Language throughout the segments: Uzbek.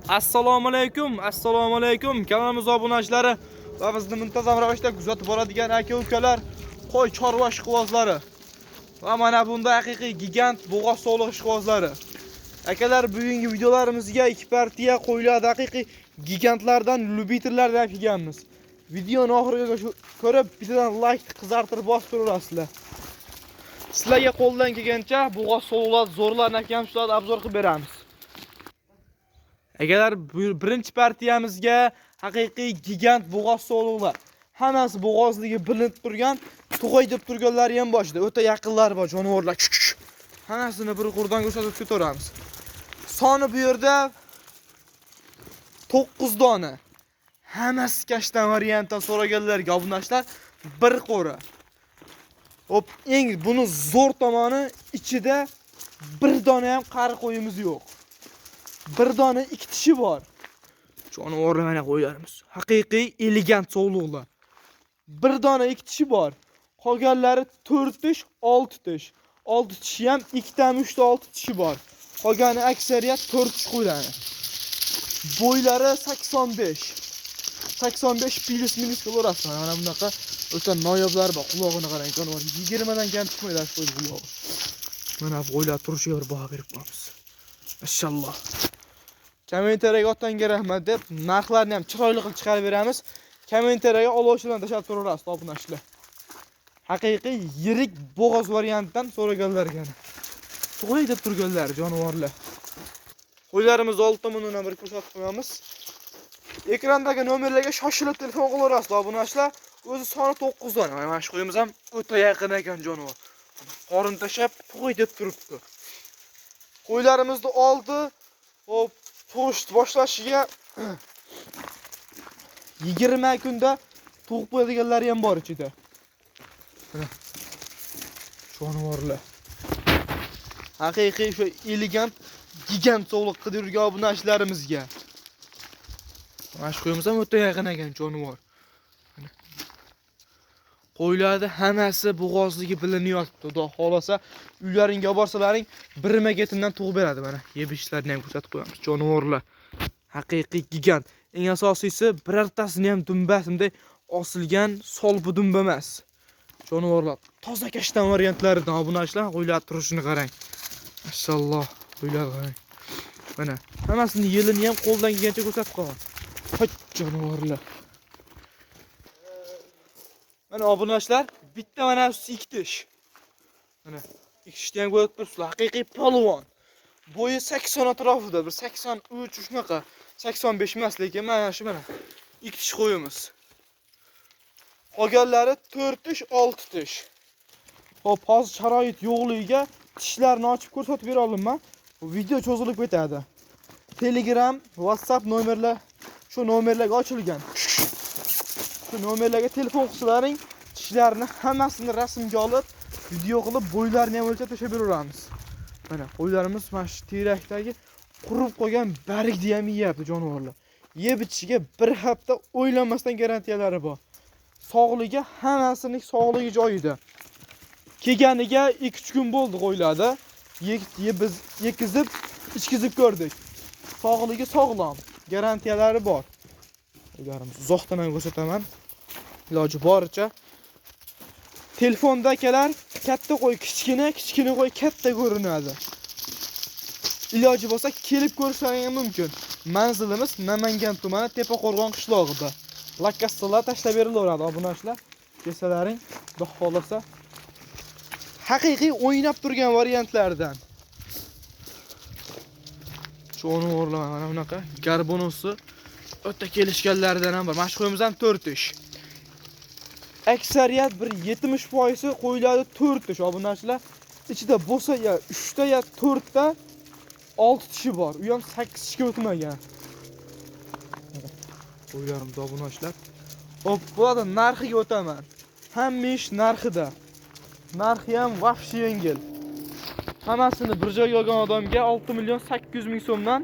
Assalomu alaykum, assalomu alaykum. Kanalimiz obunachilari va bizni muntazam ravishda kuzatib boradigan aka-ukalar, qo'y chorva ishqibozlari va mana bunda haqiqiy gigant bo'g'oz sog'liq ishqibozlari. Akalar, bugungi videolarimizga ikki partiya qo'ylar haqiqiy gigantlardan, lyubiterlardan kelganmiz. Videoni oxirigacha ko'rib, bittadan like qizartirib bosib turaverasizlar. Sizlarga qo'ldan kelgancha bo'g'oz sog'liqlar zo'rlarni akam shularni obzor qilib beramiz. Akalar, birinchi partiyamizga haqiqiy gigant bo'g'oz sog'liqlar. Hammasi bo'g'ozligi bilinib turgan, tug'ay deb turganlari ham boshida. O'ta yaqinlari bor jonivorlar. Hammasini bir qurdan ko'rsatib ketaveramiz. Soni bu yerda 9 dona. Hammasi kashtan variantdan so'raganlarga obunachilar bir qo'ri. Hop, eng buni zo'r tomoni ichida bir dona ham qari qo'yimiz yo'q. Bir dona ikki tishi bor. Jonivorlar mana qo'ylarimiz. Haqiqiy elegant sog'liqlar. Bir dona ikki tishi bor. Qolganlari 4 tish, 6 tish. 6 tishi ham 2 ta 3 ta 6 tishi bor. Qolgani aksariyat 4 tish qo'ylari. Bo'ylari 85. 85 plus minus bo'laverasiz. Mana bunaqa o'ta noyoblari bor. Qulog'ini qarang, jonivor 20 dan kam chiqmaydi shu qo'y qulog'i. Mana bu qo'ylar turishiga bir baho berib qo'yamiz. Mashalloh. Kommentariyaga otangga rahmat deb narxlarni ham chiroyli qilib chiqarib beramiz. Kommentariyaga olovchilarni tashlab turaverasiz obunachilar. Haqiqiy yirik bo'g'oz variantdan so'raganlar ekan. Tug'ay deb turganlar jonivorlar. Qo'ylarimiz old tomonidan bir ko'rsatib qo'yamiz. Ekrandagi nomerlarga shoshilib telefon qilaverasiz obunachilar. O'zi soni 9 dona. Mana shu qo'yimiz ham o'ta yaqin ekan jonivor. Qorin tashlab tug'ay deb turibdi. Qo'ylarimizni oldi, hop, tug'ish boshlashiga 20 kunda tug'ib qo'yadiganlari ham bor ichida. Mana jonivorlar. Haqiqiy shu elegant gigant sog'liq qidirgan obunachilarimizga. Mana shu qo'yimiz ham o'ta yaqin ekan jonivor. Mana. Qo'ylarni hammasi bo'g'ozligi bilinyapti. Xudo xolasa uylaringga borsalaring bir maketimdan tug'ib beradi mana. Yeb ichishlarini ham ko'rsatib qo'yamiz. Jonivorlar haqiqiy gigant. Eng asosiysi birortasini ham dumbasimday osilgan solpi dumba emas. Jonivorlar toza kashtan variantlaridan obunachilar, qo'ylar turishini qarang. Mashalloh, qo'ylar qarang. Mana hammasini yelini ham qo'ldan kelgancha ko'rsatib qo'yaman. Hoy jonivorlar. Mana obunachilar, bitta mana shu ikki tish. Mana ikki tishni ham ko'rib turibsizlar, haqiqiy polvon. Bo'yi 80 atrofida, bir 83 shunaqa, 85 emas, lekin mana shu mana ikki tish qo'yimiz. Qolganlari 4 tish, 6 tish. Xo'p, hozir sharoit yo'qligiga tishlarni ochib ko'rsatib bera olmayman. Video cho'zilib ketadi. Telegram, WhatsApp nomerlar shu nomerlarga ochilgan. Shu nomerlarga telefon qilsalaring, tishlarni hammasini rasmga olib, video qilib, bo'ylarini ham o'lchab tashlab beraveramiz. Mana qo'ylarimiz mana shu terakdagi qurib qolgan bargni ham yeyapti jonivorlar. Yeb ichishiga bir hafta o'ylanmasdan garantiyalari bor. Sog'ligi hammasining sog'ligi joyida. Kelganiga 2-3 kun bo'ldi qo'ylarda. Biz yekizib, ichkizib ko'rdik. Sog'ligi sog'lom, garantiyalari bor. Qo'ylarimiz uzoqdan ham ko'rsataman. Iloji boricha. Telefonda akalar katta qo'y kichkina, kichkina qo'y katta ko'rinadi. Iloji bo'lsa kelib ko'rishlaring ham mumkin. Manzilimiz Namangan tumani Tepaqo'rg'on qishlog'ida. Lakkastalar tashlab berilaveradi obunachilar. Kelsalaring, xudo xolasa haqiqiy o'ynab turgan variantlardan. Jonivorlar mana bunaqa garbonosi o'ta kelishganlaridan ham bor. Mana shu qo'yimiz ham 4 tish. Aksariyat bir 70% qo'yiladi 4 tish obunachilar. Ichida bo'lsa ya 3 ta ya 4 ta 6 tishi bor. U ham 8 tishga o'tmagan. Qo'ylarimiz obunachilar. Hop, bo'ladi, narxiga o'taman. Hamma ish narxida. Narxi ham vahshiy yengil. Hammasini bir joyga olgan odamga 6 million 800 ming so'mdan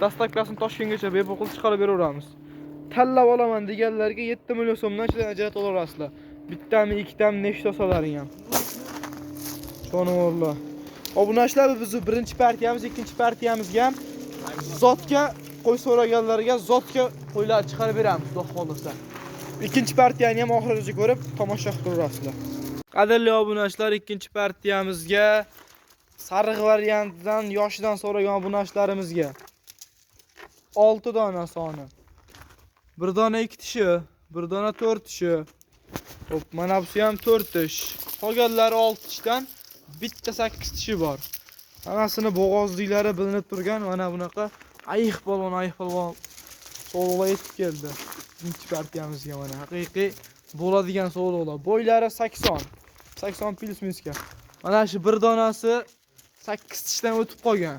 dastavkasini Toshkentgacha bepul qilib chiqarib beraveramiz. Tanlab olaman deganlarga 7 million so'mdan ichidan ajratib olaverasizlar. Bittami, ikkitami, nechta olsalaring ham. Jonivorlar. Obunachilar, bizni birinchi partiyamiz, ikkinchi partiyamizga ham zotga Qo'y so'raganlarga zotga qo'ylar chiqarib beramiz, xudo xohlasa. Ikkinchi partiyani ham oxirigacha ko'rib tomosha qilib turasizlar. Qadrli obunachilar, ikkinchi partiyamizga sariq variantidan yoshidan so'ragan obunachilarimizga 6 dona soni. Bir dona 2 tishi, bir dona 4 tishi. Hop, mana busi ham 4 tish. Qolganlari 6 tishdan bitta 8 tishi bor. Hammasini bo'g'ozliklari bilinib turgan mana bunaqa ayiq polvon sovg'alar yetib keldi. Ikkinchi partiyamizga mana haqiqiy bo'ladigan sovg'alar. Bo'ylari 80. 80 плюс минус ga. Mana shu bir donasi 8 tishdan o'tib qolgan.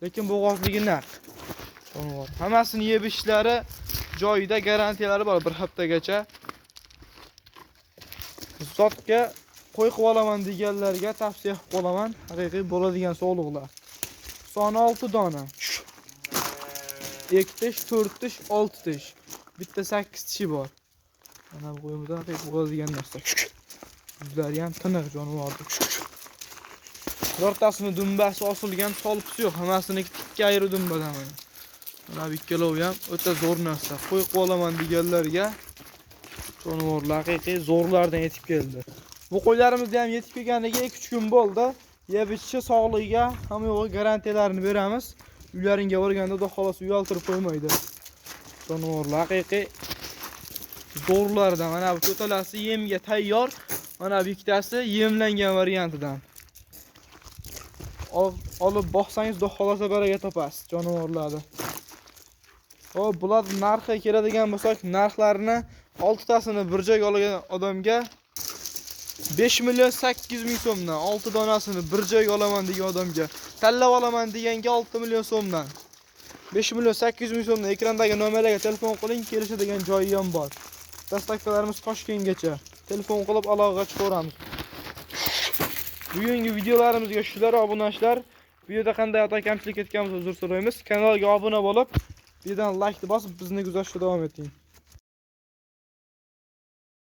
Lekin bo'g'ozligi naq. Jonivor. Hammasini yeb ichishlari joyida, garantiyalari bor bir haftagacha. Zotga qo'y qilib olaman deganlarga tavsiya qilib qolaman. Haqiqiy bo'ladigan sog'liqlar. Soni 6 dona. 2 tish, 4 tish, 6 tish. Bitta 8 tishi bor. Mana bu qo'yimizda haqiqiy bo'ladigan narsa. Yuzlari ham tiniq jonivordir. Birortasini dumbasi osilgan solpisi yo'q, hammasiniki tikka ayri dumbadan mana. Mana bu ikkalovi ham o'ta zo'r narsa. Qo'y qilib olaman deganlarga jonivorlar haqiqiy zo'rlardan yetib keldi. Bu qo'ylarimizni ham yetib kelganiga 2-3 kun bo'ldi. Yeb ichishi, sog'ligiga hamma yo'g'i garantiyalarini beramiz. Uylaringga borganda xudo xohlasa uyaltirib qo'ymaydi. Jonivorlar haqiqiy zo'rlardan. Mana bu to'talasi yemga tayyor. Mana bu ikkitasi yemlangan variantidan. Olib boqsangiz xudo xohlasa baraka topasiz jonivorlarni. Xo'p, bular narxi keladigan bo'lsak, narxlarini 6 tasini bir joyga olgan odamga 5 million 800 ming so'mdan, 6 donasini bir joyga olaman degan odamga, tanlab olaman deganga 6 million so'mdan. 5 million 800 ming so'mdan ekrandagi nomerlarga telefon qiling, kelishadigan joyi ham bor. Доставка larimiz Toshkentgacha. Telefon qilib aloqaga chiqaveramiz. Bugungi videolarimizga shular obunachilar. Videoda qanday xato kamchilik etganmiz uzr so'raymiz. Kanalga obuna bo'lib, videodan like bosib bizni kuzatishda davom eting.